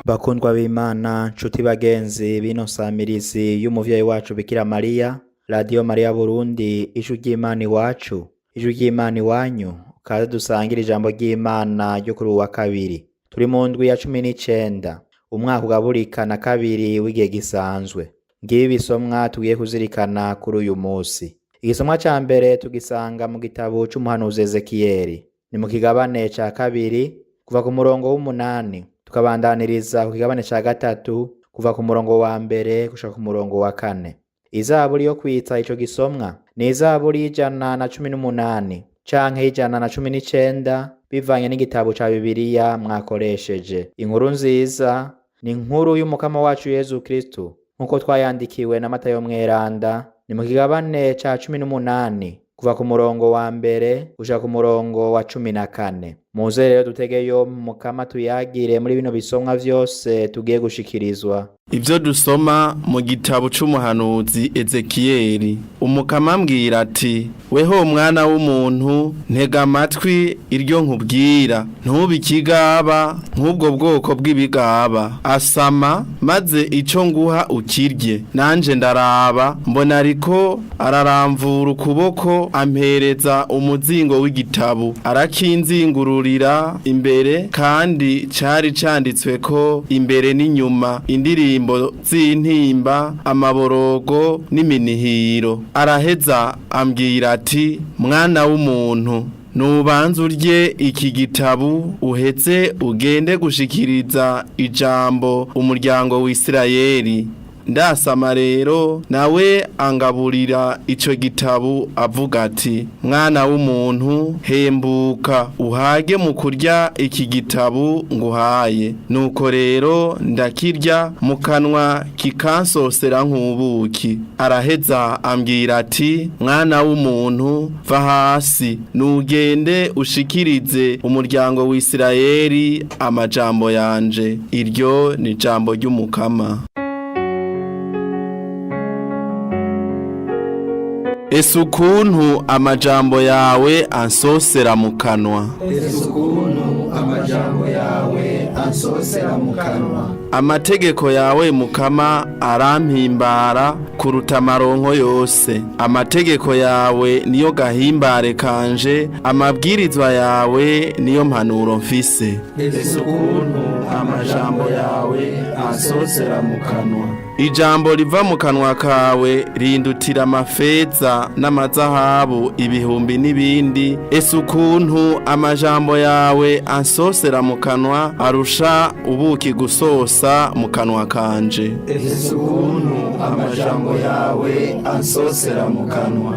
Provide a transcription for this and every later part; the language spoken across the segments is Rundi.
Bakundwa b'Imana, nshuti bagenzi b'ino nsamirizi y'umuvyeyi wacu Bikira Mariya, Radiyo Mariya Burundi, ijwi ry'Imana iwacu, ijwi ry'Imana iwanyu, kaze dusangire ijambo ry'Imana ryo kuri uwu wa kabiri. Turi mu ndwi ya 19, umwaka ugaburika na kabiri w'igihe gisanzwe. Ngibi ibisomwa tugiye kuzirikana kuri uyu musi. Igisomwa ca mbere tugisanga mu gitabo c'umuhanuzi Ezekiyeli. Ni mu kigabane ca kabiri kuva ku murongo w'8 tukabandaniriza ku kigabane ca 3 kuva ku murongo wa 1 gushika ku murongo wa 4. Izaburi yo kwitsa ico gisomwa ni izaburi y'118 canke y'119 bivanye n'igitabo ca Bibiliya mwakoresheje. Inkuru nziza ni inkuru y'umukama wacu Yezu Kristu nk'uko twayandikiwe na Matayo Mweranda, ni mu kigabane ca 18 kuva ku murongo wa 1 gushika ku murongo wa 14. Muze rero dutegeyo mukama tuyagire muri bino bisomwa vyose tugiye gushikirizwa. Ivyo dusoma mu gitabo c'umuhanuzi Ezekiyeli. Umukama ambwira ati: weho mwana w'umuntu, ntega amatwi iryo nkubwira, ntube ikigaba nk'ubwo bwoko bw'ibigaba. Asama maze ico nguha ukirye. Nanje ndaraba mbona ariko araramvura ukuboko ampereza umuzingo w'igitabo, arakinzingururira imbere, kandi cari canditsweko imbere n'inyuma indirimbo z'intimba, amaborogo n'iminihiro. Araheza ambwira ati: mwana w'umuntu, nubanza urye iki gitabu, uheze ugende gushikiriza ijambo umuryango w'Isirayeli. Ndasama rero nawe angaburira ico gitabu avuga ati: mwana w'umuntu, hembuka uhage mu kurya iki gitabu nguhaye. Nuko rero ndakirya mu kanwa kikansosera nk'ubuki. Araheza ambwira ati: mwana w'umuntu, va hasi nugende ushikirize umuryango w'Isirayeli amajambo yanje. Iryo ni jambo ry'umukama. Ese ukuntu amajambo yawe ansosera mu kanwa. Ese ukuntu amajambo yawe ansosera mu kanwa. Amategeko yawe mukama arampimbara kuruta amaronko yose. Amategeko yawe niyo gahimbare kanje, amabwirizwa yawe niyo mpanuro mfise. Ese ukuntu amajambo yawe ansosera mu kanwa. Ijambo riva mu kanwa kawe rindutira amafeza n'amazahabu ibihumbi n'ibindi. Ese ukuntu amajambo yawe ansosera mu kanwa arusha ubuki gusosa mu kanwa kanje. Ese ukuntu amajambo yawe ansosera mu kanwa.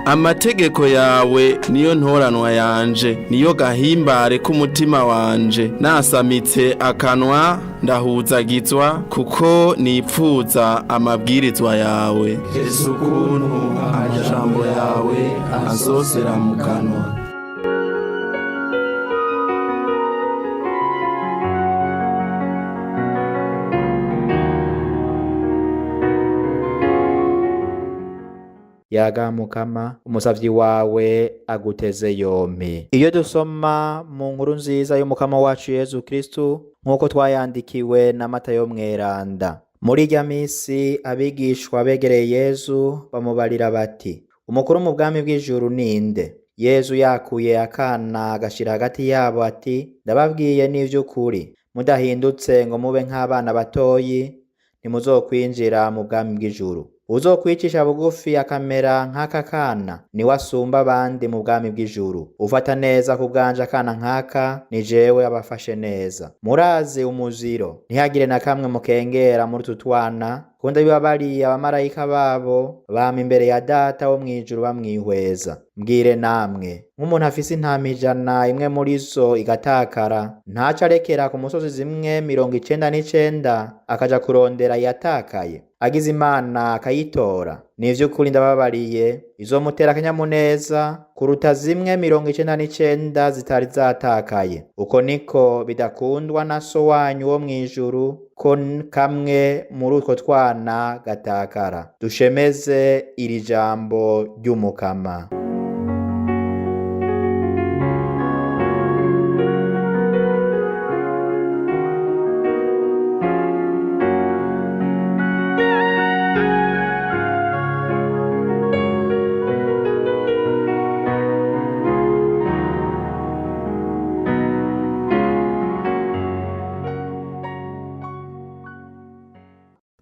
Amategeko yawe niyo ntoranwa yanje, niyo gahimbare k'umutima wanje. Nasamitse akanwa ndahuzagizwa, kuko nipfuza amabwirizwa yawe. Ese ukuntu amajambo yawe ansosera mu kanwa. Yaga mukama, umusavyi wawe aguteze yompi. Iyo dusoma mu nkuru nziza y'umukama wacu Yezu Kristu nk'uko twayandikiwe na Matayo Mweranda. Muri irya misi abigishwa begereye Yezu bamubarira bati: umukuru mu bwami bw'ijuru ninde? Yezu yakuye akana agashira hagati yabo ati: ndababwiye n'ivy'ukuri, mudahindutse ngo mube nk'abana batoyi, ntimuzokwinjira mu bwami bw'ijuru. Uzokwicisha bugufi akamera nk'aka kana niwe asumba abandi mu bwami bw'ijuru. Ufata neza ku bwanje akana nk'aka ni jewe abafashe neza. Murazi umuziro, ntihagire na kamwe mukengera muri utu twana, kuko bibabariye abamarayika babo bama imbere ya data wo mw'ijuru bamwihweza. Mbwire namwe, nk'umuntu afise intama 100 imwe muri zo igatakara, ntaco arekera ku musozi zimwe 99 akaja kurondera iyatakaye. Agize Imana akayitora. Ni ivy'ukuri ndababariye, izomutera akanyamuneza kuruta zimwe 99 zitari zatakaye. Uko niko bidakundwa na so wanyu wo mw'ijuru ko kamwe muri utwo twana gatakara. Dushemeze iri jambo ry'umukama.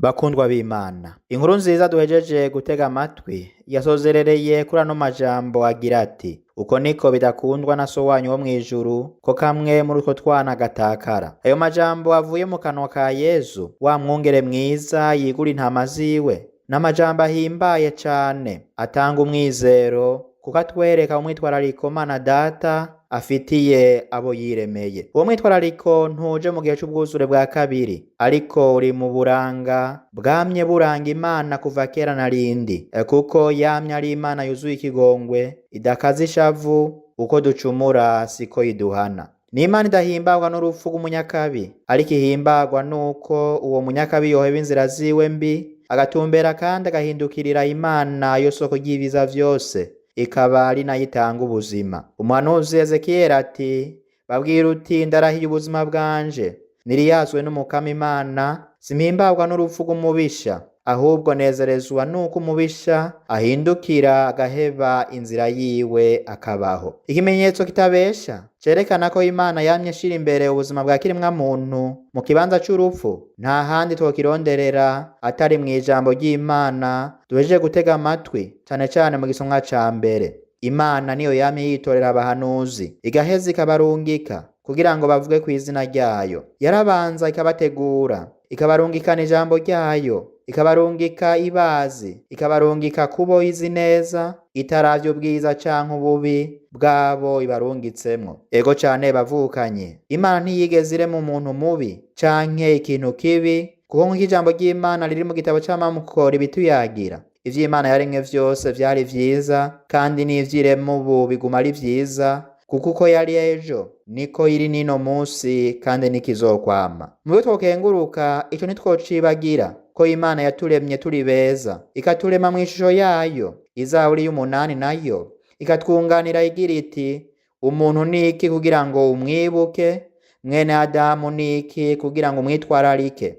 Bakundwa b'Imana, inkuru nziza duhejeje gutega amatwi yasozerereye kuri ano majambo agira ati: uko niko bidakundwa na so wanyu wo mw'ijuru ko kamwe muri utwo twana gatakara. Ayo majambo avuye mu kanwa ka Yezu, wa mwungere mwiza yigura intama ziwe, n'amajambo ahimbaye cane atanga umwizero kuko atwereka umwitwarariko Mana Data afitiye abo yiremeye. Uwo mwitwarariko ntuje mu gihe c'ubwuzure bwa kabiri, ariko uri mu buranga bwamye buranga Imana kuva kera na rindi, kuko yamye ari Imana yuzuye ikigongwe, idakaza ishavu, uko ducumura siko iduhana. Ni Imana idahimbagwa n'urupfu rw'umunyakabi, ariko ihimbagwa n'uko uwo munyakabi yoheba inzira ziwe mbi, agatumbera kandi agahindukirira Imana yo soko ry'ibiza vyose, ikaba ari nayo itanga ubuzima. Umuhanuzi Ezekiyeli ati: babwira uti ndarahiye ubuzima bwanje, niriyazwe n'Umukama Imana, simpimbagwa n'urupfu rw'umubisha, ahubwo nezerezwa n'uko umubisha ahindukira agaheba inzira yiwe akabaho. Ikimenyetso kitabesha cerekana ko Imana yamye ishira imbere ubuzima bwa kiremwa muntu mu kibanza c'urupfu, nta handi twokironderera atari mw'ijambo ry'Imana duhejeje gutega amatwi, cane cane mu gisomwa ca mbere. Imana niyo yamye yitorera abahanuzi, igaheza ikabarungika kugira ngo bavuge kw'izina ryayo. Yarabanza ikabategura, ikabarungikana ijambo ryayo, ikabarungika ibazi, ikabarungika kubo izi neza, itaravye ubwiza canke ububi bwabo ibarungitsemwo. Ego cane bavukanye, Imana ntiyigeze irema umuntu mubi canke ikintu kibi, kuko nk'uko ijambo ry'Imana riri mu gitabo c'Amamuko ribituyagira, ivyo Imana yaremye vyose vyari vyiza, kandi n'ivy'irema ubu biguma ari vyiza, kuko uko yari ejo niko iri n'ino munsi kandi n'ikizokwama. Mu byo twokenguruka ico ntitwocibagira ko Imana yaturemye turi beza, ikaturema mw'ishusho yayo. Izaburi y'umunani nayo ikatwunganira igira iti: umuntu ni iki kugira ngo umwibuke, mwene Adamu ni iki kugira ngo umwitwararike?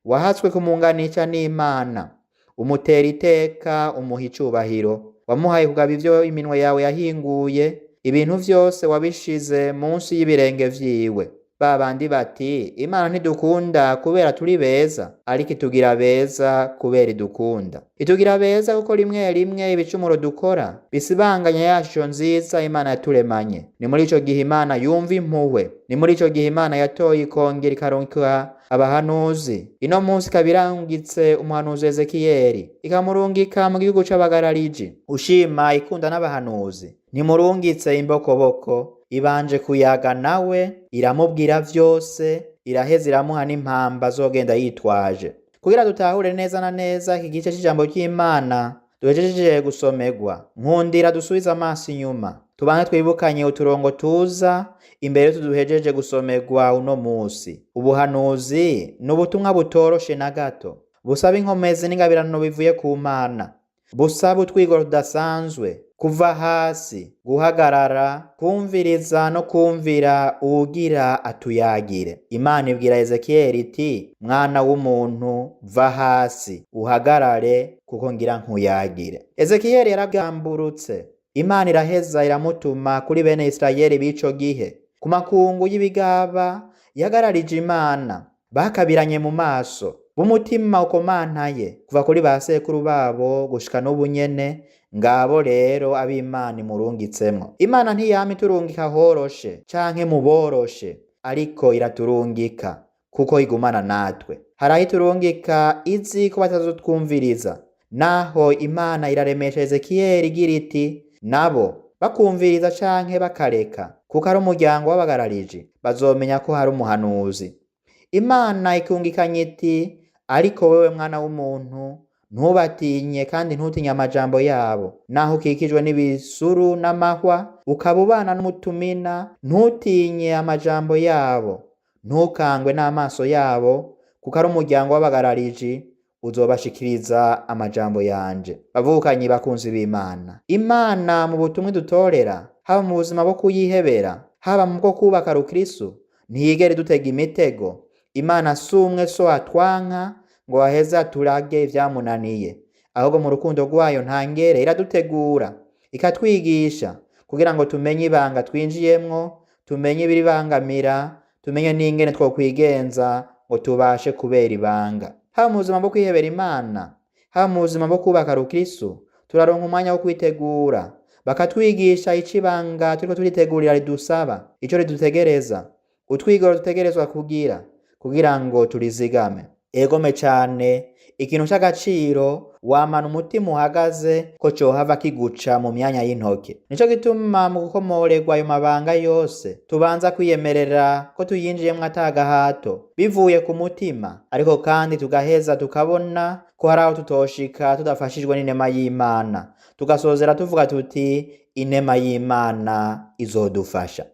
Wahatswe kumunganisha n'Imana, umutera iteka, umuha icubahiro. Wamuhaye kugaba ivyo iminwe yawe yahinguye, ibintu vyose wabishize munsi y'ibirenge vyiwe. Ba bandi bati Imana ntidukunda kubera turi beza, ariko itugira beza kubera idukunda. Itugira beza kuko rimwe rimwe ibicumuro dukora bisibanganya ya shusho nziza Imana yaturemanye. Ni muri ico gihe Imana yumva impuhwe, ni muri ico gihe Imana yatoye ikongera ikarungika abahanuzi. Ino munsi ikaba irungitse umuhanuzi Ezekiyeli, ikamurungika mu gihugu c'abagarariji. Ushima ikunda n'abahanuzi, ntimurungitse imbokoboko, ibanje kuyaga nawe, iramubwira vyose, iraheza iramuha n'impamba azogenda yitwaje. Kugira dutahure neza na neza iki gice c'ijambo ry'Imana duhejeje gusomerwa, nkundira dusubize amaso inyuma, tubanze twibukanye uturongo tuza imbere tuduhejeje gusomerwa uno musi. Ubuhanuzi ni ubutumwa butoroshe na gato, busaba inkomezi n'ingabirano bivuye ku Mana, busaba utwigoro tudasanzwe, kuva hasi, guhagarara, kumviriza no kumvira uwugira atuyagire. Imana ibwira Ezekiyeli iti: mwana w'umuntu, va hasi uhagarare, kuko ngira nkuyagire. Ezekiyeli yaragamburutse. Imana iraheza iramutuma kuri bene Isirayeli b'ico gihe, ku makungu y'ibigaba yagararije Imana, bakabiranye mu maso, b'umutima ukomantaye, kuva kuri ba sekuru babo gushika n'ubu nyene. Ngabo rero ab'Imana imurungitsemwo. Imana ntiyama iturungika horoshe canke mu boroshe, ariko iraturungika kuko igumana natwe. Hari aho iturungika izi ko batazotwumviriza, naho Imana iraremesha Ezekiyeli igira iti: nabo bakumviriza canke bakareka, kuko ari umuryango w'abagarariji, bazomenya ko hari umuhanuzi. Imana ikungikanya iti: ariko wewe mwana w'umuntu, ntubatinye kandi ntutinye amajambo yabo. Naho ukikijwe n'ibisuru n'amahwa, ukaba ubana n'umutumina, ntutinye amajambo yabo, ntukangwe n'amaso yabo, kuko ari umuryango w'abagarariji, uzobashikiriza amajambo yanje. Bavukanyi bakunzi b'Imana, Imana mu butumwa idutorera, haba mu buzima bwo kuyihebera, haba mu bwo kubaka rukristo, ntiyigera idutega imitego. Imana si umwe so atwanka ngo aheze aturage ivyamunaniye, ahubwo mu rukundo rwayo ntangere iradutegura, ikatwigisha kugira ngo tumenye ibanga twinjiyemwo, tumenye ibiribangamira, tumenye n'ingene twokwigenza ngo tubashe kubera ibanga. Haba mu buzima bwo kwihebera Imana, haba mu buzima bwo kubaka rukristo, turaronka umwanya wo kwitegura, bakatwigisha ico ibanga turiko turitegurira ridusaba, ico ridutegereza, utwigoro dutegerezwa kugira kugira ngo turizigame. Egome cane, ikintu c'agaciro wamana umutima uhagaze ko cohava kiguca mu myanya y'intoke. Nico gituma mu gukomorerwa ayo mabanga yose tubanza kwiyemerera ko tuyinjiyemwo ata gahato, bivuye ku mutima, ariko kandi tugaheza tukabona ko hari aho tutoshika tudafashijwe n'inema y'Imana, tugasozera tuvuga tuti inema y'Imana izodufasha.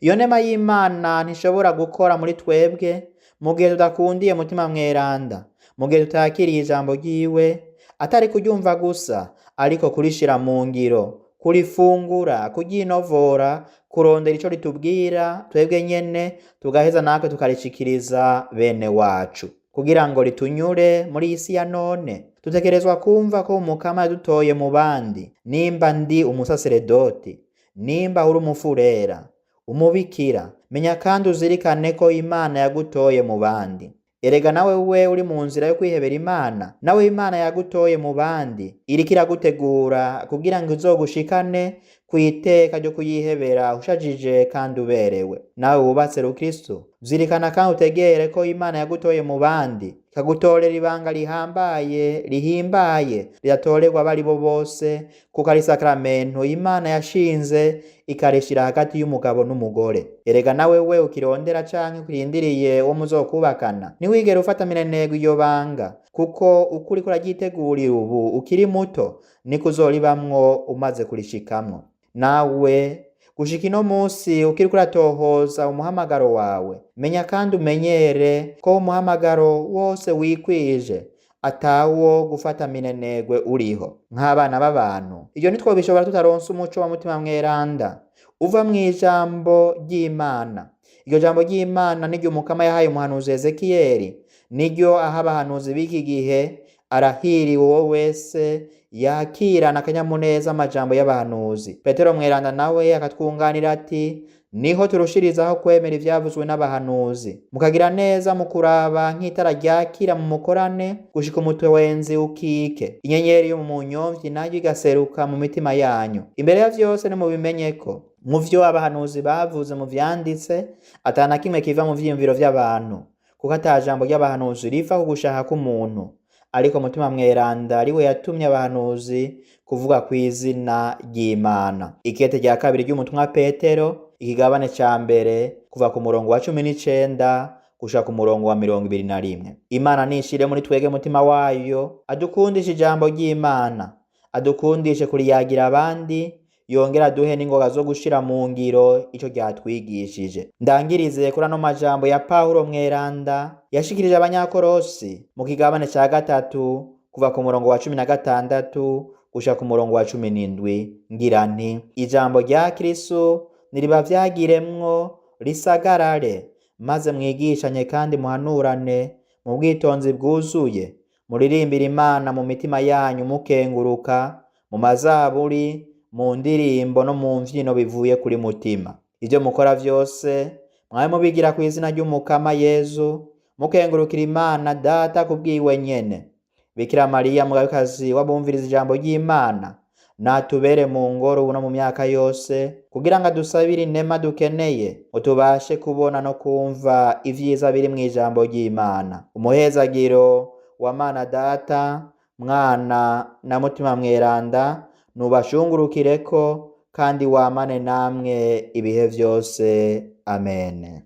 Iyo nema y'Imana ntishobora gukora muri twebwe mu gihe tudakundiye Mutima Mweranda, mu gihe tutakiriye ijambo ryiwe, atari kuryumva gusa, ariko kurishira mu ngiro, kurifungura, kuryinovora, kurondera ico ritubwira twebwe nyene, tugaheza natwe tukarishikiriza bene wacu kugira ngo ritunyure muri iyi si ya none. Dutegerezwa kumva ko Umukama yadutoye mu bandi. Nimba ndi umusaseredoti, nimba uri umufurera, umubikira, menya kandi uzirikane ko Imana yagutoye mu bandi. Erega nawe we uri mu nzira yo kwihebera Imana, nawe Imana yagutoye mu bandi, iriko iragutegura kugira ngo izogushikane kw'iteka ryo kuyihebera ushajije kandi uberewe. Nawe wubatse rukristo, zirikana kandi utegere ko Imana yagutoye mu bandi, ikagutorera ibanga rihambaye rihimbaye ridatorerwa abari bo bose, kuko ari sakramento Imana yashinze ikarishira hagati y'umugabo n'umugore. Erega nawe we ukirondera canke ukirindiriye uwo muzokubakana, ntiwigere ufata minenegwe iryo banga, kuko uko uriko uraryitegurira ubu ukiri muto, niko uzoribamwo umaze kurishikamwo. Nawe gushika ino munsi ukiriko uratohoza umuhamagaro wawe, menya kandi umenyere ko umuhamagaro wose wikwije, atawo gufata minenegwe uriho. Nk'abana b'abantu, ivyo ntitwobishobora tutaronse umuco wa Mutima Mweranda uva mw'ijambo ry'Imana. Iryo jambo ry'Imana niryo Umukama yahaye umuhanuzi Ezekiyeli, niryo aha abahanuzi b'iki gihe. Arahiriwe uwo wese yakirana akanyamuneza amajambo y'abahanuzi. Petero Mweranda nawe akatwunganira ati niho turushirizaho kwemera ivyavuzwe n'abahanuzi, mukagira neza mu kuraba nk'itara ryakira mu mukorane gushika umutwenzi ukike, inyenyeri yo mu munyomvyi nayo igaseruka mu mitima yanyu. Imbere ya vyose nimubimenye ko mu vyo abahanuzi bavuze mu vyanditse ata na kimwe kiva mu vyiyumviro vy'abantu, kuko ata jambo ry'abahanuzi riva ku gushaka k'umuntu, ariko Mutima Mweranda ariwe yatumye abahanuzi kuvuga kw'izina ry'Imana. Ikete rya kabiri ry'umutumwa Petero, ikigabane ca mbere, kuva ku murongo wa 19 gushika ku murongo wa 21. Imana nishire muri twege mutima wayo, adukundishe ijambo ry'Imana, adukundishe kuriyagira abandi, yongera aduhe n'ingoga zo gushira mu ngiro ico ryatwigishije. Ndangirize kuri ano majambo ya Pawulo Mweranda yashikirije Abanyakorosi mu kigabane ca 3, kuva ku murongo wa 16 gushika ku murongo wa 17, ngira nti ijambo rya Kristo niribavyagiremwo risagarare, maze mwigishanye kandi muhanurane mu bwitonzi bwuzuye, muririmbire Imana mu mitima yanyu mukenguruka, mu mazaburi, mu ndirimbo no mu mvyino bivuye kuri mutima. Ivyo mukora vyose mwabe mubigira kw'izina ry'Umukama Yezu, mukengurukira Imana Data kubwiwe nyene. Bikira Mariya mugabekazi w'abumviriza ijambo ry'Imana, natubere mu ngoro ubu no mu myaka yose, kugira ngo adusabire inema dukeneye ngo tubashe kubona no kumva ivyiza biri mw'ijambo ry'Imana. Umuhezagiro wa Mana Data, Mwana na Mutima Mweranda nubashungurukireko kandi wamane namwe ibihe vyose. Amen.